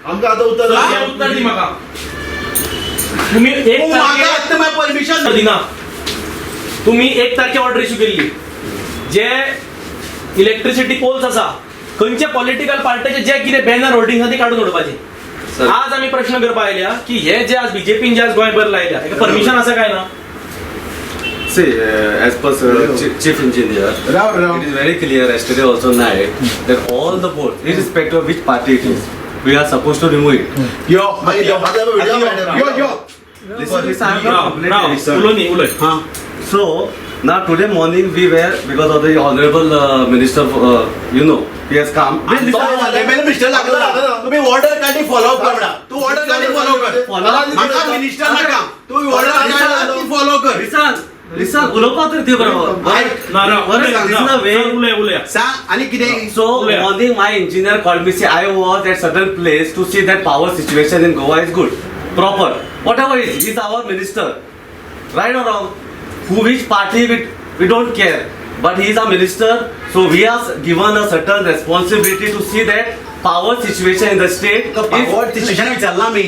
आमकां आतां उत्तर सर, हें उत्तर दी म्हाका. तुम्ही एक तूं म्हाका तारखे आत्तां मागीर परमिशन दिना. तुम्ही 1 तारखे ऑर्डर इश्यू केल्ली. जे इलेक्ट्रिसिटी पोल्स आसा, खंयच्या पॉलिटिकल पार्टीचे जे कितें बॅनर होर्डिंग आसा ती काडून उडोवपाची. सर. आज आमी प्रश्न करपा आयल्या की हे जे आज बीजेपीन जे आज गोंयभर लायल्या, हेका परमिशन आसा काय ना? See, as per sir, chief engineer, Rao Rao. It is very clear yesterday also night that all the boards, irrespective of which party it is, we are supposed to remove it. यो. मागीर यो आतां video मेळटा. यो यो. Listen, listen, I am not Rao Rao, completely. उलोय न्ही, उलोय. हा. So now today morning we were, because of the honorable minister, he has come. Wait, listen. MLA minister लागला, तुम्ही ऑर्डर काढली फॉलो अप कर म्हणा. तू ऑर्डर काढली फॉलो कर. म्हाका मिनिस्टर नाका, तू ऑर्डर काढला ती फॉलो कर. Listen, listen, उलोवपाक तरी दी बरोबर. आयक. ना, राव, बरें, उलय, listen राव, way. Sir, उलय उलया. सांग आणि कितें. So Yeah. Morning my engineer called me, say I was at certain place to see that power situation in Goa is good, proper. Whatever is, he's our minister, right or wrong? Who which party we don't care, but he is our minister, so we are given a certain responsibility to see that power situation in the state. is- power situation विचारला मी.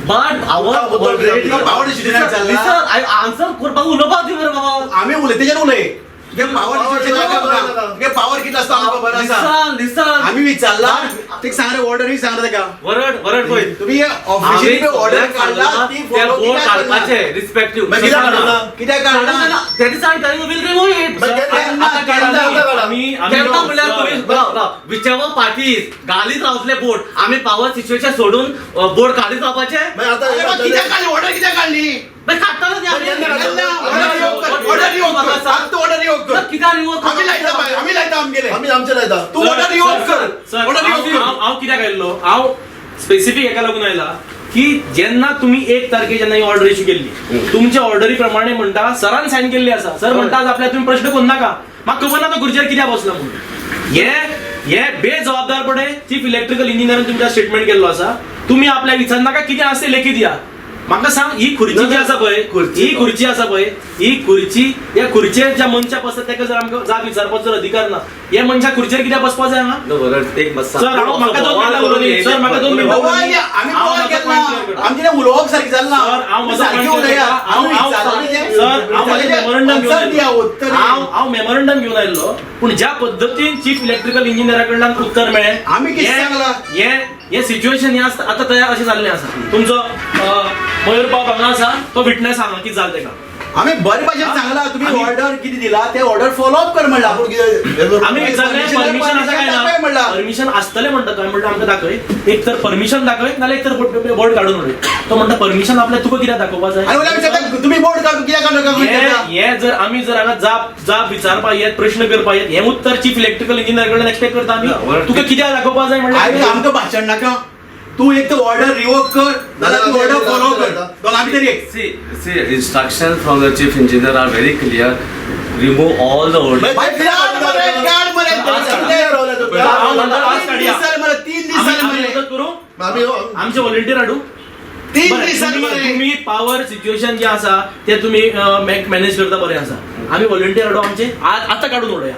But our already. Power situation विचारला. Listen, I answer करपाक उलोवपाक दी मरे बाबा. आम्ही उलयतेच्यान उलय. तुगे power situation, power कितलो आसता आमकां खबर आसा. Listen, listen. आम्ही विचारला ते सांग रे, ऑर्डरूय सांग रे ताका. वरड वरड पळय. तुम्ही ऑफिशियली ऑर्डर काढला ती त्या फॉलो बोर्ड काडपाचे रिस्पेक्टिव्ह. मागीर कित्याक काडना? कित्याक काडना? That is I telling will remove it. मागीर केन्ना? आता केन्ना? काढा. आमी आमी केन्ना म्हणल्यार तुम्ही राव राव, which ever party is घालीत रावतले बोर्ड. आमी पावर सिच्युएशन सोडून बोर्ड काडीत रावपाचे. मागीर आतां अरे मग कित्याक काडली ऑर्डर, कित्याक काडली? मागीर काडटले न्ही आमी. केन्ना केन्ना? ऑर्डर रिवोक कर, ऑर्डर रिवोक कर, सांग तू, ऑर्डर रिवोक कर. कित्याक रिवोक? आम्ही लायता बाय, आम्ही लायता आमगेले. आमी आमचे लायता. तू ऑर्डर रिवोक कर, सर, ऑर्डर रिवोक कर. हांव हांव कित्याक आयिल्लो, हांव स्पेसिफीक हेका लागून आयला की जेन्ना तुमी 1 तारखे जेन्ना ही ऑर्डर इश्यू केल्ली, तुमच्या ऑर्डरी प्रमाणे म्हणटा सरान सायन केल्ली आसा. सर म्हणटा आज आपल्या तुमी प्रश्न करू नाका, म्हाका खबर ना तो खुर्चेर कित्याक बसला म्हणून. हे हे बेजबाबदारपणे चीफ इलेक्ट्रिकल इंजिनियरान तुमच्या स्टेटमेंट केल्लो आसा. तुमी आपल्याक विचारनाका, कितें आसा तें लेखी दिया. म्हाका सांग, ही खुर्ची जी आसा पळय, खुर्ची. ही खुर्ची आसा पळय, ही खुर्ची, ह्या खुर्चेर ज्या मनशाक बसता ताका जर आमकां जाप विचारपाचो जर अधिकार ना, हे मनशाक खुर्चेर कित्याक बसपाक जाय हांगा? एक मत सर, हांव म्हाका 2 मिनटां उलोवनी. सर, म्हाका 2 मिनटां बोवाळ घे, आम्ही हांव बोवाळ म्हजो केला point clear करता. आमचें तें उलोवप सारकें जालें. सर, हांव म्हजो सारकें point clear उलया. करता. हांव आमी विचारलें तें. सर, हांव म्हजें मेमोरंडम घेवन आन्सर दिया, आयिल्लो. उत्तर दिया. हांव हांव मेमोरंडम घेवन आयिल्लो, पूण ज्या पद्दतीन चीफ इलेक्ट्रिकल इंजिनियरा कडल्यान उत्तर मेळ्ळें, आमी कितें सांगलां? हे हे सिच्युएशन हें आसता आतां तयार अशें जाल्लें आसा. तुमचो मयूर बाब हांगा आसा, तो विटनेस हांगा कितें जालें ताका. आमी बरे भाशेन सांगला, तुम्ही आमी- ऑर्डर कितें दिला ते ऑर्डर फॉलो अप कर म्हणला. आपूण कितें हें करून- आमी विचारलें permission permission आसा काय दाखय ना? म्हणला. परमिशन आसतलें म्हणटा तो. हांवें म्हणटा आमकां दाखय, एक तर परमिशन दाखय नाल्यार एक तर बोर्ड काडून उडय. तो म्हणटा परमिशन आपल्याक तुका कित्याक दाखोवपा जाय? आनी वयल्यान विचारता तुम्ही बोर्ड काडून कित्याक काडून हे विचारता? हे जर आमी जर हांगा जाप जाप विचारपा येत, प्रश्न करपा येत, हें उत्तर चीफ इलेक्ट्रिकल इंजिनियर कडल्यान एक्सपेक्ट करता आमी? ना, बरं. तुका कित्याक दाखोवपा जाय आयक, म्हणल्यार? आमकां भाशण नाका. तू एक तर ऑर्डर रिवोक कर नाल्यार तू ऑर्डर फॉलो कर. दोगां भितर एक. See, see, instructions from the chief engineer are very clear. Remove all the orders. बाय, काड मरे, काड मरे. आज कितें रावला तो? हांव म्हणटा आज तीन काडया. दीस जाले मरे, 3 दीस आमी जाले आमी मरे. मदत करूं, आमी आमचे व्हॉलंटियर हाडू. 3 बरें, दीस जाले तुमी मरे. तुमी पावर सिच्युएशन जें आसा तें तुमी मॅनेज करता, बरें आसा. आमी व्हॉलंटियर हाडू आमचे, आज आतां काडून उडोवया.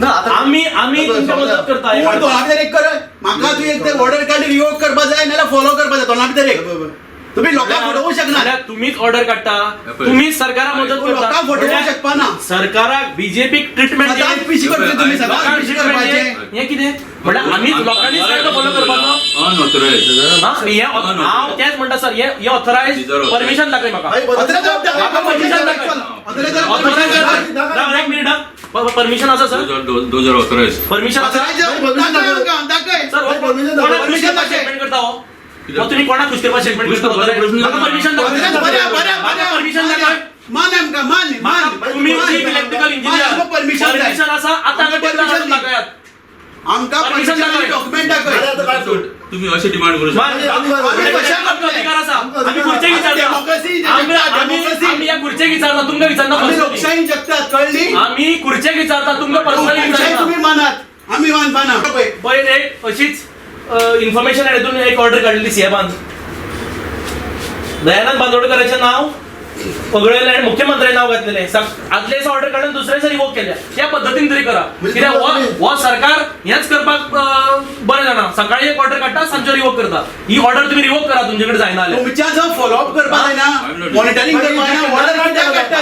ना, आता आमी आमी तुमकां मदत करता. तूं दोनां भितर एक कर. म्हाका तूं एक ते ऑर्डर काडली रिवोक करपा जाय नाल्यार फॉलो करपा जाय, दोनां भितर एक. तुम्ही लोकांक फटोवंक शकना. जाल्यार तुमीच ऑर्डर काडटा, तुमीच सरकाराक मदत तूं करता. लोकांक फटोवंक शकपा ना. सरकाराक बीजेपीक ट्रिटमेंट सदांच पिशी करतले तुमी, सदांच पिशी करपाचें. हें कितें म्हणल्यार आमीच लोकांनीच तांकां फॉलो करपाचो. अनऑथराइज. हा, हे हांव तेच म्हणटा सर, हे हे ऑथरायज परमिशन दाखय म्हाका. ऑथरायज म्हाका परमिशन दाखय. ऑथरायज. राव, एक मिनिट. परमिशन आसा sir? Those are authorise. Permission आसा दाखय. सर? हो परमिशन दाखय. कोणाक खुश करपाक स्टेटमेंट करता? हो हो तुम्ही कोणाक खुश करपाक स्टेटमेंट खुश करता? करपाक प्रश्न म्हाका परमिशन दाखय. बरें बरें. म्हाका परमिशन दाखय. मान आमकां, मान मान. तुम्ही चीफ इलेक्ट्रिकल इंजिनियर, आमकां परमिशन जाय. परमिशन आसा आतां आमकां परमिशन परमिशन दाखयात. आमकां परमिशन परमिशन दाखय. डॉक्युमेंट दाखय. तुम्ही असे डिमांड करू शकता? आमी कशा आमकां करतले? अधिकार आसा, आमी खुर्चेक विचारता. डेमोक्रेसी. आमी आमी ह्या खुर्चेक विचारता, तुमकां विचारना आमी personally. लोकशाही जगतात, कळ्ळी? आमी खुर्चेक विचारता, तुमकां पर्सनली लोकशाही विचारना. तुम्ही मानात, आमी मानपाना. पयर एक अशीच इन्फॉर्मेशन हेतून एक ऑर्डर काडलेली सीएमान, दयानंद बांदोडकराचें नांव वगळयलें आनी मुख्यमंत्र्याचें नांव घातलेलें. आदले दिसा ऑर्डर काडून दुसऱ्या दिसा रिवोक केल्या. त्या पद्दतीन तरी करा. म्हणजे कित्याक तुमकां हो हो सरकार हेंच करपाक बरें जाणा. सकाळी एक ऑर्डर काडटा, सांजचो रिवोक करता. ही ऑर्डर तुम्ही रिवोक करा, तुमचे कडेन जायना जाल्यार. तुमच्या जो फॉलोअप करपा जायना, मॉनिटरिंग करपा जायना, ऑर्डर कित्याक काडटा?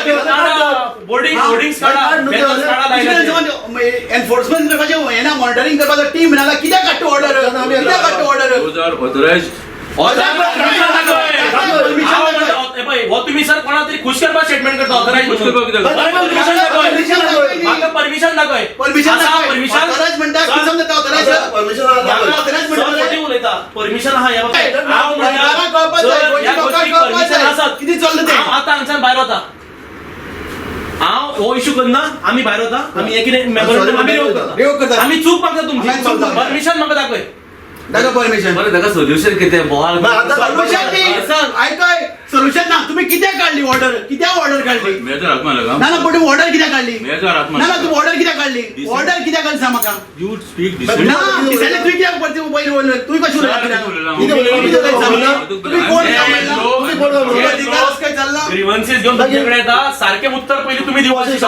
बोर्डिंग होर्डिंग्स काडा, बॅनर्स काडा लायले. एनफोर्समेंट करपाचें हें ना, मॉनिटरिंग करपाचो टीम ना, कित्याक काडटा ऑर्डर? कित्याक काडटा ऑर्डर? Those are authorized. हो तुम्ही सर कोणा तरी खुश करपाक स्टेटमेंट करता, ऑथरायज. खुश करपाक कित्याक? परमिशन दाखय, परमिशन दाखय. परमिशन परमिशन ऑथरायज म्हणटा, कितें समजता ऑथरायज? परमिशन सर उलयता, परमिशन आहा ह्या बाबतीत. हांव म्हणटा जर ह्या गोष्टीक परमिशन आसत, कितें चल्लां तें? हांव आतां हांगच्यान भायर वता, हांव हो इशू करना, आमी भायर वता, आमी हे कितें मेमोरंडम आमी रिवोक करता, आमी चूक मागता तुमची, परमिशन म्हाका दाखय. दाखय परमिशन. बरें, ताका सोल्युशन कितें? बोवाळ सोल्युशन आयकय, सोल्युशन ना. तुम्ही कित्याक काडली ऑर्डर? कित्याक ऑर्डर काडली? मेजर हात मारला. ना ना, पण तुम्ही ऑर्डर कित्याक काडली? मेजर हात ना ना, मारला. तुम्ही ऑर्डर कित्याक काडली? ऑर्डर कित्याक काडली सांग म्हाका. You speak decent. ना डिसेंट तुवें कित्याक परती पयलीं उलयलें? तुवें कशें उलयलें? तुम्ही कोण? अधिकार काय चल्ला? ग्रीवन्सेस घेवन तुमच्याकडे येता, सारखे उत्तर पयलीं तुमी दिवपाचें. You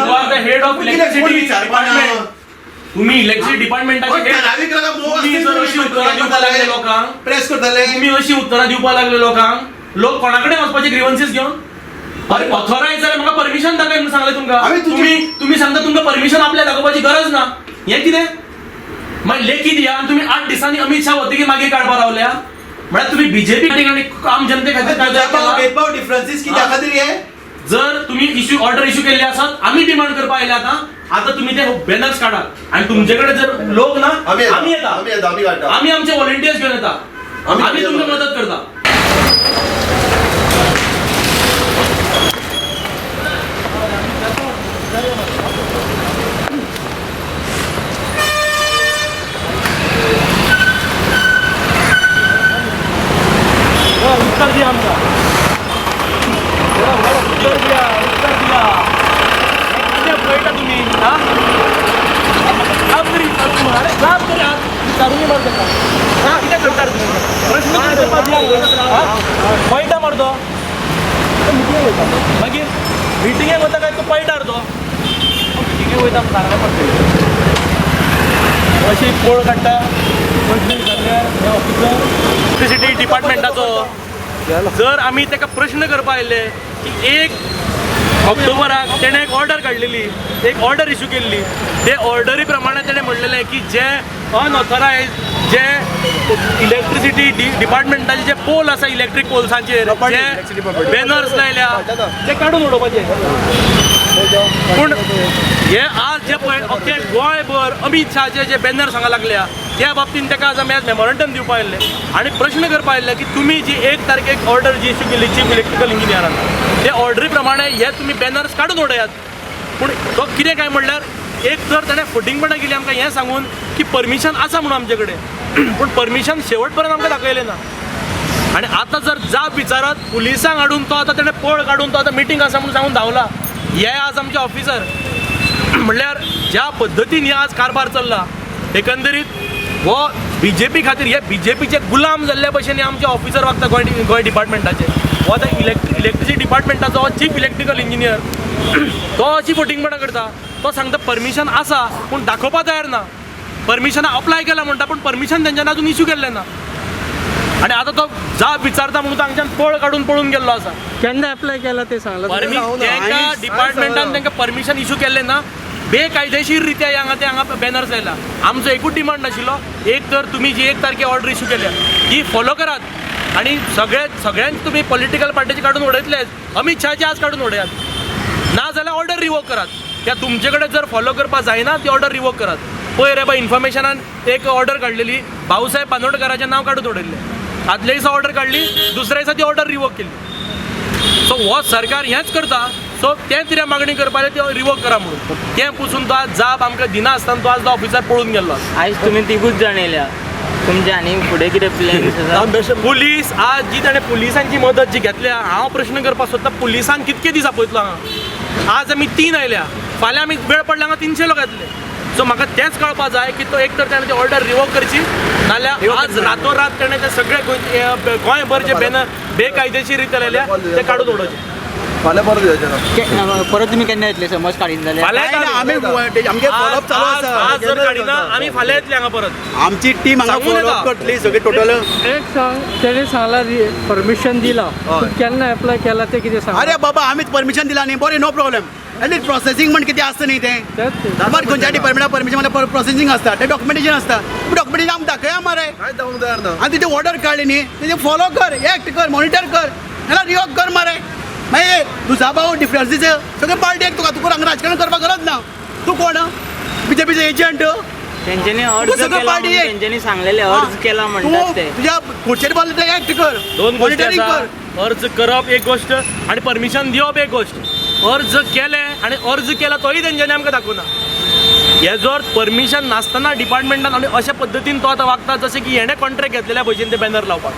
are the head of electricity department. तुम्ही इलेक्ट्रिसिटी डिपार्टमेंटाचे हेड. तुम्ही जर अशी उत्तरां दिवपाक लागले लोकांक, प्रेस करतले, तुम्ही अशी उत्तरां दिवपाक लागले लोकांक, लोक कोणा कडेन वचपाचे ग्रीवन्सेस घेवन? अरे ऑथोरायज जाल्यार म्हाका परमिशन दाखय म्हणून सांगलें तुमकां. तुमी तुमी सांगता तुमकां परमिशन आपल्या दाखोवपाची गरज ना. हें कितें? मागीर लेखी दिया आनी तुमी 8 दिसांनी अमीत शाह वतकीर मागीर काडपा रावल्या. म्हळ्यार तुमी बीजेपी आनी आम जनते खातीर काय केलां? भेदभाव डिफरन्सीस कित्या खातीर हे? जर तुम्ही इश्यू ऑर्डर इश्यू केल्ले आसात, आमी डिमांड करपाक आयले आतां, आतां तुमी ते बॅनर्स काडात आनी तुमचे कडेन जर लोक ना, आमी आमी येता, आमी येता, आमी काडटा, आमी आमचे व्हॉलंटियर्स घेवन येता, आमी तुमकां मदत करता. उत्तर दिया आमकां, उत्तर दिया, उत्तर दिया. कितें पळयता तुमी? हा, काम तरी विचारून, अरे काम तरी विचारून मार ताका. कितें करता रे तुमी? प्रश्न तरी करपाक दिया. पळयता मरे तो, मागीर मिटिंगेक वता काय तो पळयता रे तो? मिटिंगेक वयता सांगलें पडटलें. अशी पोळ काडटा प्रश्न विचारल्यार हे ऑफिसर इलेक्ट्रिसिटी डिपार्टमेंटाचो. जर आमी ताका प्रश्न करपा आयले की 1 ऑक्टोबराक तेणें एक ऑर्डर काडलेली, एक ऑर्डर इश्यू केल्ली, ते ऑर्डरी प्रमाणे तेणें म्हणलेलें की जे अनऑथरायज जे इलेक्ट्रिसिटी डिपार्टमेंटाचे जे पोल आसा, इलेक्ट्रीक पोल्सांचेर जे बॅनर्स लायल्या ते काडून उडोवपाचे. पूण हे आज जे पळय अख्खे गोंयभर अमीत शहाचे जे बॅनर्स हांगा लागल्या त्या बाबतीन ताका आज आमी आज मेमोरंडम दिवपा आयिल्ले आनी प्रश्न करपा आयिल्ले की तुमी जी 1 तारखेक ऑर्डर जी इश्यू केल्ली चीफ इलेक्ट्रिकल इंजिनियरान, ते ऑर्डरी प्रमाणे हे तुमी बॅनर्स काडून उडयात. पूण तो कितें काय म्हणल्यार एक तर ताणें फटींगपणां केली आमकां हें सांगून की परमिशन आसा म्हणून आमचे कडेन, पूण परमिशन शेवट पर्यंत आमकां दाखयलें ना. आनी आतां जर जाप विचारत पुलिसांक हाडून तो आतां तेणें पळ काडून तो आतां मिटींग आसा म्हणून सांगून धांवला. हे आज आमचे ऑफिसर. म्हणल्यार ज्या पद्दतीन हे आज कारभार चल्ला, एकंदरीत हो बीजेपी खातीर हे बीजेपीचे गुलाम जाल्ल्या भशेन हे आमचे ऑफिसर वागता गोंय गोंय डिपार्टमेंटाचे. हो आतां इलेक्ट्रिसिटी डिपार्टमेंटाचो चीफ इलेक्ट्रिकल इंजिनियर तो अशी फटींगपणां करता. तो सांगता परमिशन आसा पूण दाखोवपा तयार ना, परमिशन अप्लाय केला म्हणटा पूण परमिशन तेंच्यांनी अजून इश्यू केल्लें ना. आनी आतां तो जाप विचारता म्हणून हांगच्यान पळ काडून पळून गेल्लो आसा. केन्ना अप्लाय केला ते सांगला? तांकां डिपार्टमेंटान तांकां परमिशन इश्यू केल्लें ना, बेकायदेशीर रित्या हांगा ते हांगा बॅनर्स लायला. आमचो एकूच डिमांड आशिल्लो, एक तर तुमी जी 1 तारखे ऑर्डर इश्यू केल्या ती फॉलो करात आनी सगळ्यांक तुमी पॉलिटिकल पार्टीचे काडून उडयतलेच, अमीत शहाचे आज काडून उडयात, ना जाल्यार ऑर्डर रिवोक करात. त्या तुमचे कडेन जर फॉलो करपाक जायना ती ऑर्डर रिवोक करात. पयर रे बाय इन्फॉर्मेशनान एक ऑर्डर काडलेली, भाऊसाहेब बांदोडकराचें नांव काडून उडयल्लें. आदल्या दिसा ऑर्डर काडली, दुसऱ्या दिसा ती ऑर्डर रिवोक केली. सो हो सरकार हेंच करता. सो तें कितें मागणी करपाचें ते रिवोक करा म्हणून तें पुसून तो आज जाप आमकां दिना आसतना तो आज तो ऑफिसर पळून गेल्लो. आयज तुमी तिगूच जाण येयल्या, तुमचे आनी फुडें कितें प्लॅन्स आसा? पुलीस आज जी ताणें पुलिसांची मदत जी घेतल्या, हांव प्रश्न करपाक सोदता पुलिसान कितके दीस आपयतलो हांगा? आज आमी 3 आयल्या, फाल्यां आमी वेळ पडल्या हांगा 300 लोक येतले. सो म्हाका तेंच कळपा जाय की तो एक तर ताणें ती ऑर्डर रिवोक करची, नाल्यार आज रातोरात ताणें ते सगळे गोंयभर जे बॅनर बेकायदेशीर रित्या लायल्या ते काडून उडोवचे. फाल्यां परत येवचें ना. परत तुमी केन्ना येतले समज काडीन जाल्यार? फाल्यां नाही ना, आमी आमगे फॉलोअप चालू आज आसा. आज जर काडिना आमी फाल्यां येतले हांगा परत. आमची टीम हांगा सांगून फॉलोअप येता. करतली सगळी टोटल. एक सांग, तेणे सांगला परमिशन दिला, हय. केन्ना एप्लाय केला ते कितें सांग. अरे बाबा, आमीच परमिशन दिला न्ही, बरें, नो प्रॉब्लेम. एटलीस्ट प्रोसेसिंग म्हण कितें आसता न्ही तें. तेंच तें. बरें, खंयच्या डिपार्टमेंटा परमिशन म्हळ्यार प्रोसेसिंग आसता, तें डॉक्युमेंटेशन आसता, डॉक्युमेंटेशन आमी दाखया मरे. कांयच दाखोवंक तयार ना. आनी तुजें ऑर्डर काडली न्ही, तेजें फॉलो कर, एक्ट कर, मॉनिटर कर, नाल्यार रिवोक कर मरे. मागीर दुजाभाव डिफरन्सीस सगळे पार्टी तुका, तुका हांगा राजकारण करपाक गरज ना. तूं कोण? बीजेपीचे एजंट? तेंच्यांनी अर्ज सगळं केला पार्टी म्हणून एक. तेंच्यांनी सांगलेले अर्ज केला म्हणटात ते. तुज्या खुर्चेर बसले ते एक्ट कर, दोन गोष्टी मॉनिटरींग कर. आसा, अर्ज करप एक गोश्ट आनी परमिशन दिवप एक गोश्ट. अर्ज केले आनी अर्ज केला तोय तेंच्यांनी आमकां दाखोवना. हे जर परमिशन नासतना डिपार्टमेंटान आनी अशा पद्दतीन तो आतां वागता जशें की हेणें कॉन्ट्रॅक्ट घेतलेल्या भशेन ते बॅनर लावपाक,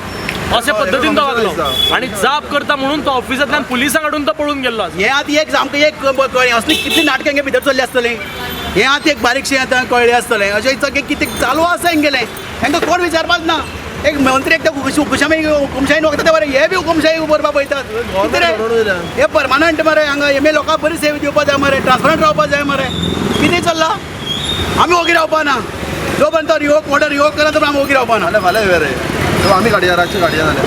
अशा पद्दतीन तो वागलो आनी जाप करता म्हणून तो ऑफिसांतल्यान पुलिसांक हाडून तो पळून गेल्लो आसा. हें आतां एक आमकां एक कळ्ळें, असली कितली नाटकां हांगे भितर चल्ली आसतलीं, हें आतां एक बारीकशें आतां कळ्ळें आसतलें. अशें सगळें कितें चालू आसा हेंगेलें, हेंकां कोण विचारपाच ना. एक मंत्री एकदां हुकुमशाही हुकुमशाहीन वखता ते बरें, हे बी हुकुमशाही करपाक पळयतात. कितें रे हे परमानंट मरे, हांगा एम ए लोकांक बरी सेवा दिवपा जाय मरे, ट्रान्सपरंट रावपा जाय मरे. कितें चल्लां? आमी ओगी रावपा ना जो पर्यंत रिवोक ऑर्डर रिवोक करा तो आमी ओगी रावपा ना. फाल्यां फाल्यां येवया रे. आमी काडया, रातची काडया जाल्यार.